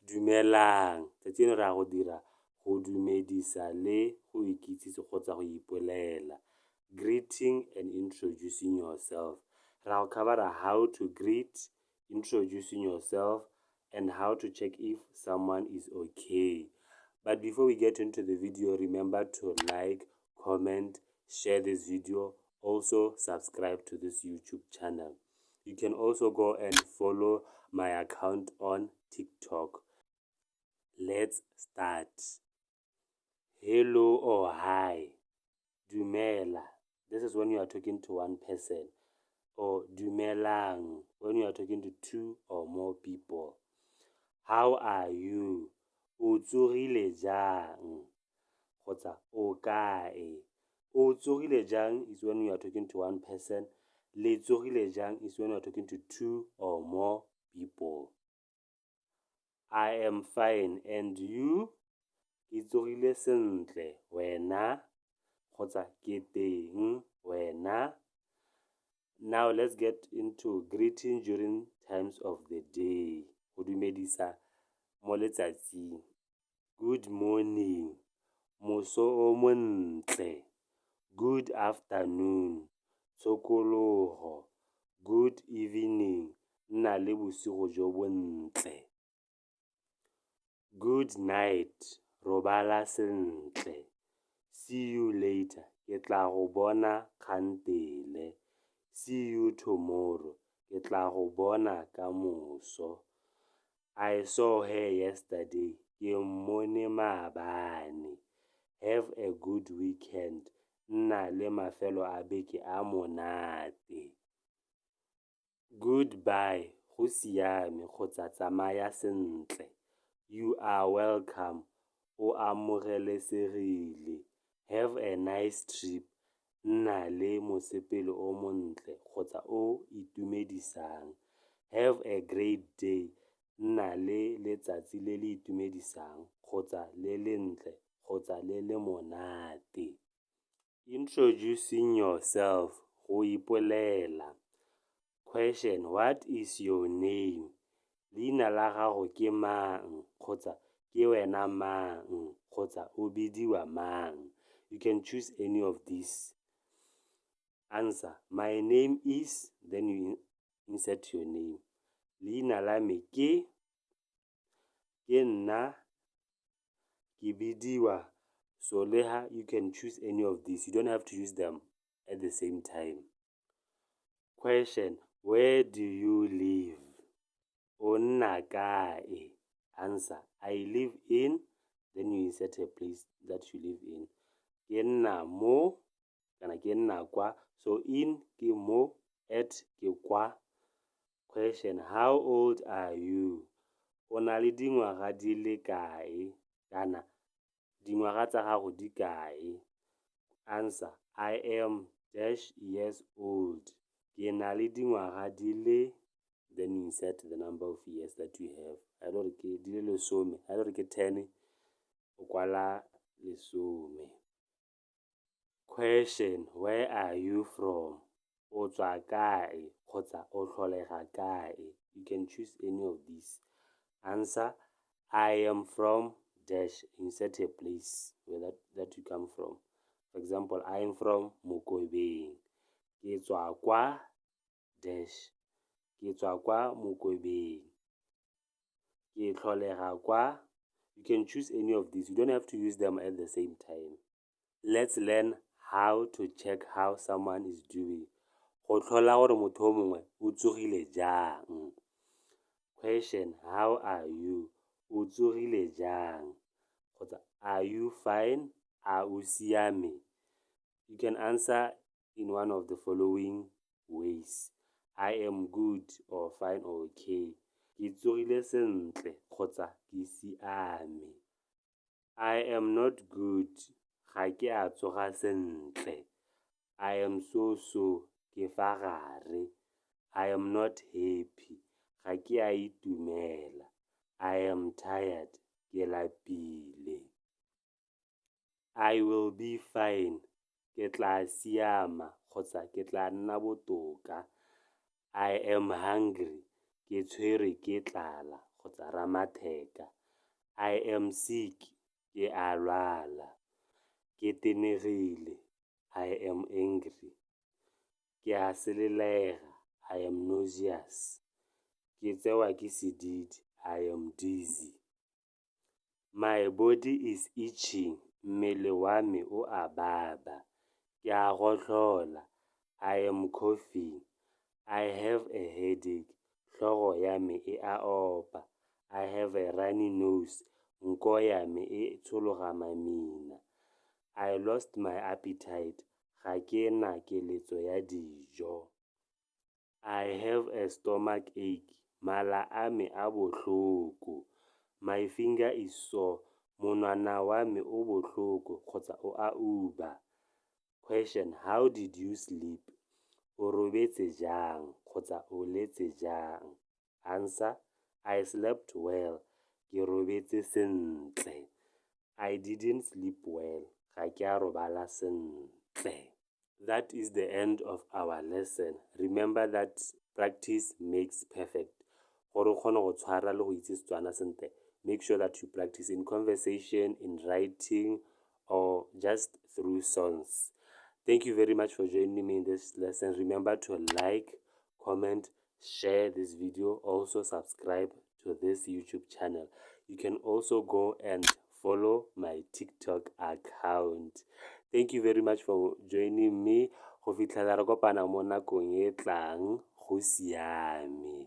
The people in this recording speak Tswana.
Dumelang, tsatsi leno re a go dira go dumedisa le go ikitsise kgotsa go ipolela. Greeting and introducing yourself. Ra go cover-a how to greet, introducing yourself and how to check if someone is okay. But before we get into the video, remember to like, comment, share this video, also subscribe to this YouTube channel. You can also go and follow my account on TikTok. Let's start. Hello or hi. Dumela. This is when you are talking to one person. Or dumelang when you are talking to two or more people. How are you? O tsogile jang? Kgotsa o kae? O tsogile jang is when you are talking to one person. Le tsogile jang is when you are talking to two or more people. I am fine and you? Ke tsogile sentle wena? Kgotsa ke teng wena? Now let's get into greeting during times of the day. Go dumedisa mo letsatsing. Good morning, moso o montle. Good afternoon, tshokologo. Good evening, nna le bosigo jo bontle. Good night, robala sentle. See you later, ke tla go bona kgantele. See you tomorrow, ke tla go bona kamoso. I saw her yesterday, ke mmone maabane. Have a good weekend, nna le mafelo a beke a monate. Goodbye, go siame kgotsa tsamaya sentle. You are welcome, o amogelesegile. Have a nice trip, nna le mosepele o montle kgotsa o itumedisang. Have a great day, nna le letsatsi le le itumedisang kgotsa le lentle kgotsa le le monate. Introducing yourself, go ipolela. Question, what is your name? Leina la gago ke mang kgotsa ke wena mang kgotsa o bidiwa mang? You can choose any of these. Answer, my name is, then you insert your name. Leina la me ke nna, ke bidiwa Soleha. You can choose any of these. You don't have to use them at the same time. Question, where do you live? O nna kae? Answer, I live in, then you insert a place that you live in. Ke nna mo, kana ke nna kwa. So in ke mo, at ke kwa. Question, how old are you? O na le dingwaga di le kae? Kana dingwaga tsa gago di kae? Answer, I am dash years old. Ke na le dingwaga di le, then you insert the number of years that you have. Ha e le gore ke di le lesome, ha e le gore ke 10, o kwala lesome. Question, where are you from? O tswa kae kgotsa o tlholega kae? You can choose any of these. Answer, I am from dash, insert a place where that you come from. For example, I am from Mokobeng. Ke tswa kwa dash. Ke tswa kwa Mokobeng. Ke tlholega kwa. You can choose any of these. You don't have to use them at the same time. Let's learn how to check how someone is doing. Go tlhola gore motho o mongwe o tsogile jang. Question, how are you? O tsogile jang? Kgotsa are you fine? A o siame? You can answer in one of the following ways. I am good or fine or okay. Ke tsogile sentle kgotsa ke siame. I am not good. Ga ke a tsoga sentle. I am so so. Ke fa gare. I am not happy. Ga ke a itumela. I am tired. Ke lapile. I will be fine. Ke tla siama kgotsa ke tla nna botoka. I am hungry. Ke tshwerwe ke tlala kgotsa ramatheka. I am sick, ke a lwala. Ke tenegile, I am angry. Ke a selelega, I am nauseous. Ke tsewa ke sedidi, I am dizzy. My body is itching, mmele wa me o a baba. Ke a gotlhola, I am coughing. I have a headache, tlhogo ya me e a opa. I have a runny nose, nko ya me e tshologa mamina. I lost my appetite, ga ke na keletso ya dijo. I have a stomach ache, mala a me a botlhoko. My finger is sore, monwana wa me o botlhoko kgotsa o a uba. Question, how did you sleep? O robetse jang kgotsa o letse jang? Answer, I slept well, ke robetse sentle. I didn't sleep well, ga ke a robala sentle. That is the end of our lesson. Remember that practice makes perfect. Gore o kgone go tshwara le go itse Setswana sentle, make sure that you practice in conversation, in writing, or just through songs. Thank you very much for joining me in this lesson. Remember to like, comment, share this video. Also subscribe to this YouTube channel. You can also go and follow my TikTok account. Thank you very much for joining me. Go fitlhela re kopana mo nakong e tlang, go siame.